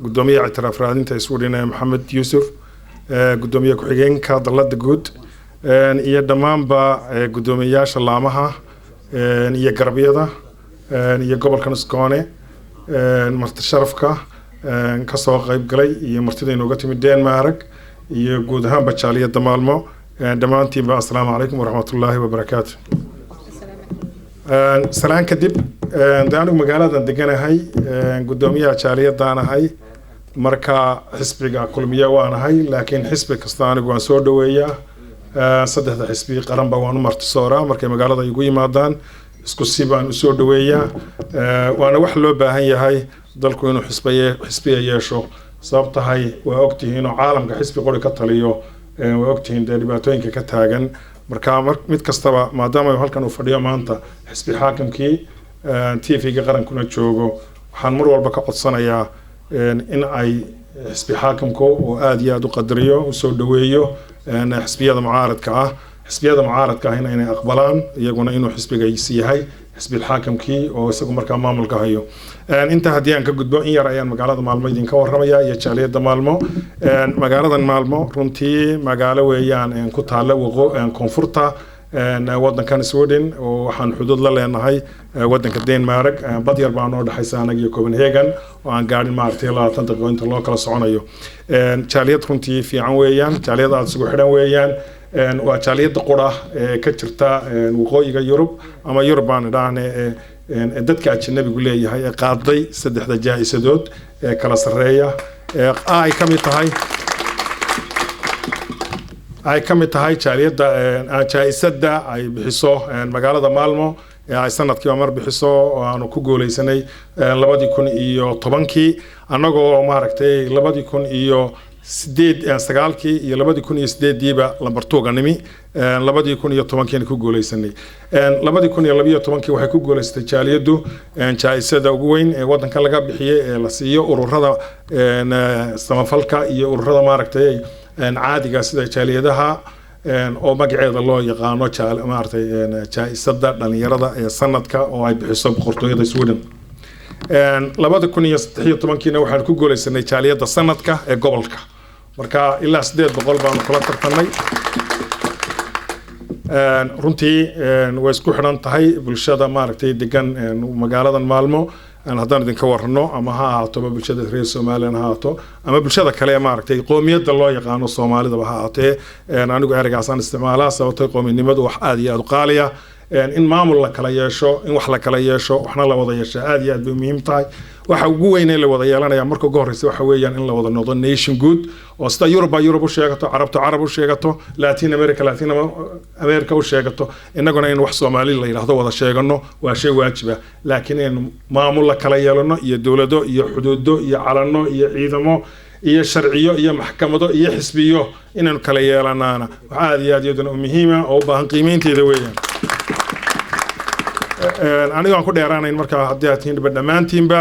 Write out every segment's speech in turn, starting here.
Gudoomiyaha ictiraaf raadinta Sweden Maxamed Yuusuf, gudoomiye ku-xigeenka dalada guud iyo dhammaanba guddoomiyeyaasha laamaha iyo garabyada iyo gobolkan Skåne, marti sharafka kasoo qayb galay iyo martida inooga timid Denmark iyo guud ahaanba jaaliyadda Maalmo, dhammaantiinba assalaamu calaykum waraxmatullaahi wabarakaatu. Salaan kadib, de anigu magaaladan deganahay, guddoomiyaha jaaliyadaanahay, marka xisbiga Kulmiye waanahay, laakiin xisbi kasta anigu waan soo dhaweeyaa. Saddexda xisbi qaranba waan u martisooraa markay magaalada igu yimaadaan, isku si baan usoo dhaweeyaa. Waana wax loo baahan yahay dalku inuu xisbiye xisbiya yeesho. Sabab tahay waa ogtihiin oo caalamka xisbi qori ka taliyo, waa ogtihiin dee dhibaatooyinka ka taagan. Marka mid kastaba maadaama halkan uu fadhiyo maanta xisbi xaakimkii, TV-ga qarankuna joogo, waxaan mar walba ka codsanayaa in ay xisbi xaakimku oo aada iyo aada u qadariyo, usoo dhaweeyo xisbiyada mucaaradka ah, xisbiyada mucaaradka ahina inay aqbalaan iyaguna inuu xisbigaisi yahay xisbilxaakimkii oo isagu markaa maamulka hayo. Intaa haddii aan ka gudbo, in yar ayaan magaalada Maalmo idinka warramaya iyo jaaliyadda Maalmo. Magaaladan Maalmo runtii magaalo weeyaan ku taalla waqo koonfurta wadankan Sweden, oo waxaan xuduud la leenahay wadanka Denmark. Bad yar baa noo dhexaysa anaga iyo Copenhagen oo aan gaadhin maaragtay 20 daqiiqo inta loo kala soconayo. Jaaliyad runtii fiican weeyaan, jaaliyad aada isugu xidhan weeyaan. Waa jaaliyadda qura ee ka jirta waqooyiga Yurub ama Yurub baan idhaahne ee dadka ajanabigu leeyahay ee qaaday saddexda jaa-isadood ee kala sarreeya ee ay ka mid tahay jaaliyadda jaa-isada ay bixiso magaalada Maalmo ee ay sanadkiiba mar bixiso, oo aanu ku guuleysanay 2010-kii, annagoo maaragtay 2008, 9-kii iyo 2008-diiba lambar 2-ga nimi, 2010-kiina ku guuleysanay. 2012-kii waxay ku guuleysatay jaaliyaddu jaa-isada ugu weyn ee wadankan laga bixiyey ee la siiyo ururada samafalka iyo ururada maaragtay caadiga sida jaaliyadaha, oo magaceeda loo yaqaano maaragtay jaa-isada dhalinyarada ee sanadka oo ay bixiso boqortooyada Sweden. 2013-kiina waxaan ku guuleysanay jaaliyadda sanadka ee gobolka. Marka ilaa 800 baanu kula tartanay. Runtii way isku xidhan tahay bulshada maaragtay degan magaaladan Maalmo. Haddaan idinka warano, ama ha ahaatoba bulshada reer Somaliland ha ahaato ama bulshada kale ee maaragtay qoomiyadda loo yaqaano Soomaalidaba ha ahaatee, anigu ereygaasaan isticmaalaa sababtay qoominimadu wax aada iyo aada u qaaliya. In maamul la kala yeesho, in wax la kala yeesho, waxna la wada yeesha aada iyo aad bay muhiim tahay. Waxa ugu weyn ee la wada yeelanaya marka ugu horreysa waxa weeyaan in la wada noqdo nation good, oo sida Yurub Yurub u sheegato, Carabtu Carab u sheegato, Latin America Latin America u sheegato, innaguna in wax Soomaali la yidhaahdo wada sheegano waa shay waajiba. Laakiin in maamul la kala yeelano iyo dowlado iyo xuduudo iyo calano iyo ciidamo iyo sharciyo iyo maxkamado iyo xisbiyo inaynu kala yeelanaana wax aada iyo aad iyaduna u muhiima oo u baahan qiimeynteeda weeyaan. Anigo aan ku dheeraanayn, markaa haddii aad tihiin dhammaantiinba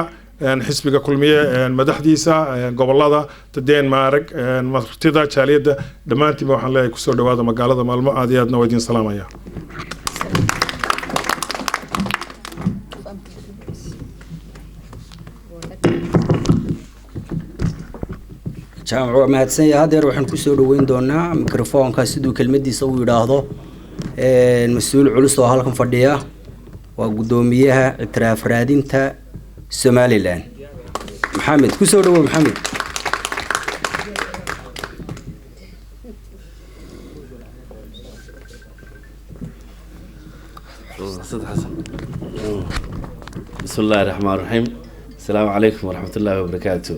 xisbiga Kulmiye madaxdiisa gobolada Denmark, martida jaaliyadda, dhammaantiinba waxaan leeyahay kusoo dhawaada magaalada Maalmo. Aad iyo aadna waa idin salaamaya. Jaamac waa mahadsan yahay. Haddeer waxaan kusoo dhaweyn doonaa mikrofoonka siduu kelmadiisa u yidhaahdo mas-uul culus oo halkan fadhiya, waa guddoomiyaha ictiraaf raadinta Somaliland, Maxamed. Kusoo dhawow, Maxamed. بسم الله الرحمن الرحيم، السلام عليكم ورحمة الله وبركاته.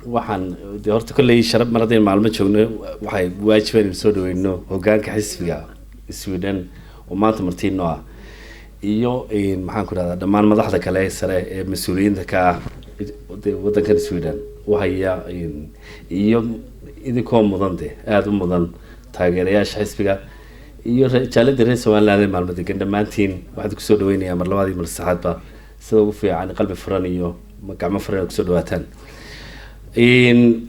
Waxaan de horta kolley sharaf mar haddaynu maalmo joogno, waxay waajib inaynu soo dhaweyno hogaanka xisbiga Sweden oo maanta martiino ah iyo maxaan ku rahdaa dhammaan madaxda kale sare ee mas-uuliyiinta ka ah wadankan Sweden uhaya, iyo idinkoo mudan de aada u mudan taageerayaasha xisbiga iyo jaalada reer Somaliland ee maalmo degan. Dhammaantiin waxaad kusoo dhaweynayaa mar labaad iyo mar saddexaadba sida ugu fiican qalbi furan iyo gacmo furan aad kusoo dhawaataan.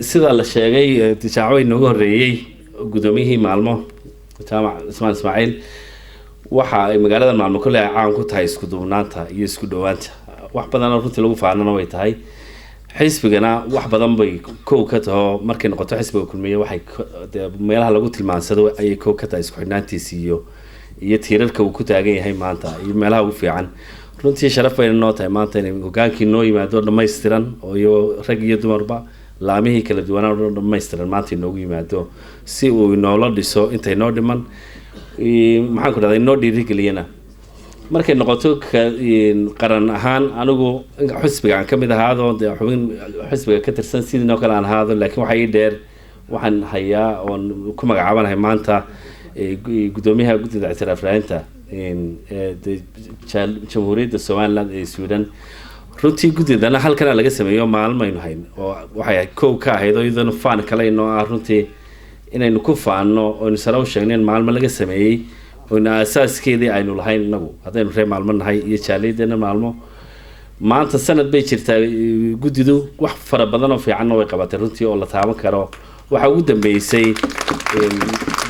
Sida la sheegay, tijaaco inooga horreeyey guddoomiyihii Maalmo, Jaamac Ismaan Ismaaciil, waxa ay magaalada Maalmo kolley ay caan ku tahay isku duubnaanta iyo isku dhawaanta, wax badanoo runtii lagu faanana way tahay. Xisbigana wax badan bay kow ka taho. Markay noqoto xisbiga Kulmiye, waxay dee meelaha lagu tilmaansado ayay kow ka tahay isku xidhnaantiisa iyo tiirarka uu ku taagan yahay maanta iyo meelaha ugu fiican. Runtii sharaf bayna noo tahay maanta inay hogaankii noo yimaado dhammaystiran, oo iyo rag iyo dumarba laamihii kala duwanaa oo dhan dhammaystiran maanta inoogu yimaado, si uu inoola dhiso intay noo dhiman, maxaan ku dhahday, inoo dhiirigeliyana. Markay noqoto qaran ahaan, anigu xisbiga aan kamid ahaado, dee xubin xisbiga ka tirsan sidii kale aan ahaado, laakiin waxaa ii dheer waxaan hayaa oon ku magacaabanahay maanta guddoomiyaha guddida ictiraaf raadinta Jamhuuriyadda Somaliland ee Sweden. Runtii guddidana halkana laga sameeyo maalmaynu hayn oo waxay kow ka ahayd, oo iyadana faan kale inoo ah runtii inaynu ku faanno oynu sare u sheegno in maalmo laga sameeyey oynu aasaaskeedii aynu lahayn inagu haddaynu reer Maalmo nahay iyo jaaliyadeena Maalmo. Maanta sanad bay jirtaa guddidu, wax fara badan oo fiicanna way qabatay runtii oo la taaban karo. Waxaa ugu dambeysay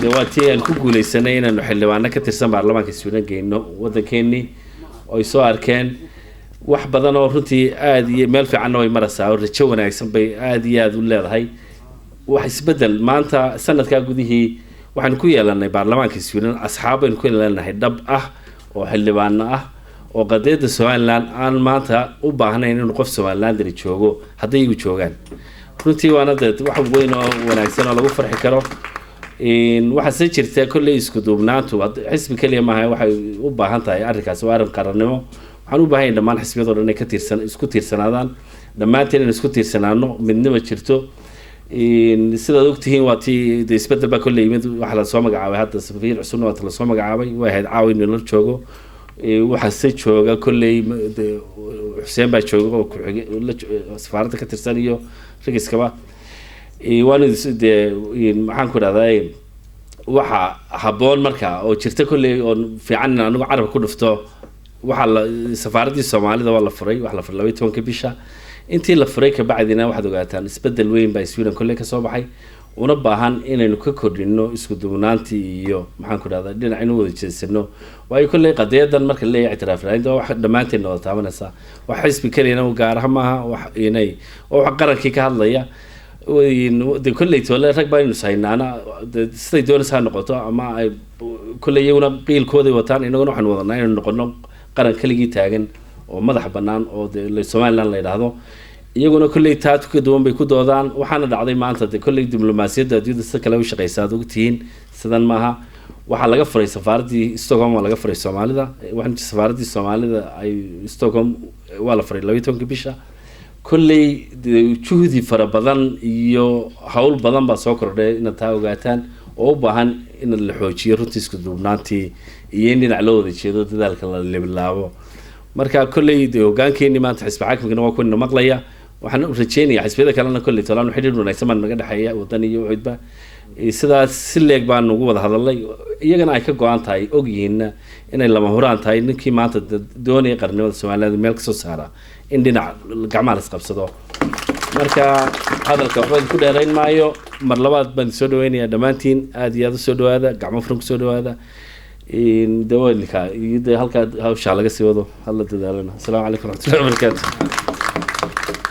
dee waa tii aan ku guuleysanay inaynu xildhibaano ka tirsan baarlamaanka Sweden geyno waddankeenii, ay soo arkeen wax badan oo runtii aada iyo meel fiicanna way maraysaa, oo rajo wanaagsan bay aada iyo aada u leedahay. Wax isbedel maanta sanadkaa gudihii waxaanu ku yeelanay baarlamaanka Sweden asxaab baynu ku yeelanahay dhab ah oo xildhibaano ah oo qadiyadda Somaliland aan maanta u baahnayn inuu qof Somalilanderi joogo hadday igu joogaan. Runtii waana dee wax weyn oo wanaagsan oo lagu farxi karo. Waxaa se jirta kolley isku duubnaantu xisbi keliya maaha, waxay u baahan tahay arrinkaasi waa arrin qarannimo. Waxaan u baahan yahay dhammaan xisbiyadoo dhan inay ka tiirsan isku tiirsanaadaan, dhammaanteen inay isku tiirsanaano, midnima jirto. Sidaad ogtihiin waa tii de isbedel baa kolley yimid. Waxaa lasoo magacaabay hadda safiir cusubna, waata lasoo magacaabay, way ahayd caawa inuu la joogo. Waxaa se jooga kolley Xuseen baa jooga oo ku-xige safaaradda ka tirsan iyo rigiskaba. Waana dee maxaan ku dhahdaa, waxa habboon marka oo jirta kolley oo fiican in anigu carabka ku dhufto, waxaa la safaaraddii Soomaalida waa la furay, waxaa la furay 12-ka bisha. Intii la furay kabacdina waxaad ogaataan isbedel weyn baa Sweden kolley kasoo baxay, una baahan inaynu ka kordhino isku duubnaantii iyo maxaan ku dhahdaa dhinac inuu wada jeedsano, waayo kolley qadiyadan marka la leeyahay ictiraaf raadinta waa wax dhammaanteen wada taabanaysa. Wax xisbi keliyana u gaaraha maaha, wax inay oo wax qarankii ka hadlaya. De kolley toole rag baa aynu haynaana siday doonaysa ha noqoto, ama ay kolley iyaguna qiilkooday wataan, inaguna waxaanu wadanaa inaynu noqono qaran keligii taagan oo madax bannaan oo de Somaliland la yidhaahdo. Iyaguna kolley taa ka duwan bay ku doodaan. Waxaana dhacday maanta de kolley diblomaasiyadda adduunyada sida kale u shaqeysa aad ogtihiin, sidan maaha. Waxaa laga furay safaaraddii Stockholm, waa laga furay Soomaalida, waxaan safaaraddii Soomaalida ay Stockholm waa la furay 12-ka bisha. Kolley juhdi fara badan iyo hawl badan baa soo kordhay inaad taa ogaataan, oo u baahan in la xoojiyo runtii isku duubnaantii iyo in dhinac loo wada jeedo, dadaalka la libilaabo. Marka kolley de hogaankeenii maanta xisbi xaakimkana waa kuwina maqlaya. Waxaan u rajeynaya xisbiyada kalena kolley tolaan xidhiir wanaagsan baa naga dhexeeya, Wadan iyo Ucidba, sidaas si leeg baan ugu wada hadalnay, iyagana ay ka go-an tahay, ogyihiinna inay lama huraan tahay ninkii maanta doonaya qarnimada Somaliland meel kasoo saara in dhinac gacmaha la isqabsado. Marka hadalka waxba idinku dheerayn maayo, mar labaad baan soo dhaweynayaa dhammaantiin, aada iyo aada usoo dhawaada, gacmo furan kusoo dhawaada dawadinka iyo de halkaa hawshaa laga sii wado, hala dadaalana. Asalaamu calaykum raxmatullahi wabarakaatu.